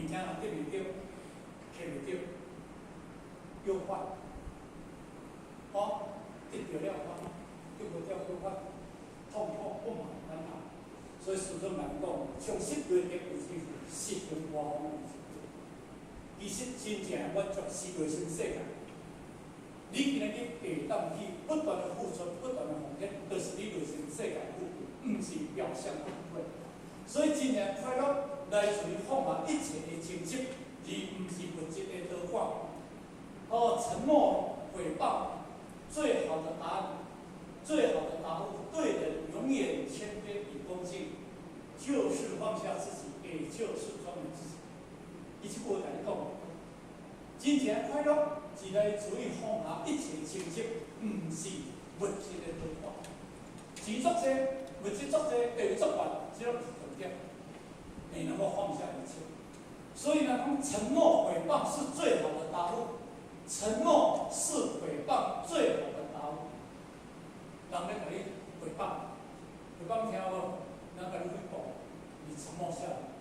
物件若得袂著，摕袂著，叫法。哦，得著了煩，得無著閣煩，痛苦不滿難熬。所以師尊來講，上失落的有師傅，實行外方有。其實真正滿足是內心世界。你今仔日會當去不斷的付出，不斷的奉獻，就是你內心世界富足，毋是表象的富貴。所以真正快樂來自於放下一切的爭執，而毋是物質的多寡。哦，沉默誹謗，最好的答案，最好的答覆，對人永遠謙卑與恭敬，就是放下自己，也就是莊嚴自己。伊這句話共你講，真正快樂是來自於放下一切爭執，毋是物質的多寡。錢足濟，物質足濟，地位足懸，這攏毋是重點。你能夠放下一切，所以呢，講沉默誹謗是最好的答覆。沉默是誹謗最好的答覆。人咧共你誹謗，誹謗聽無？人共你誹謗，你沉默下來。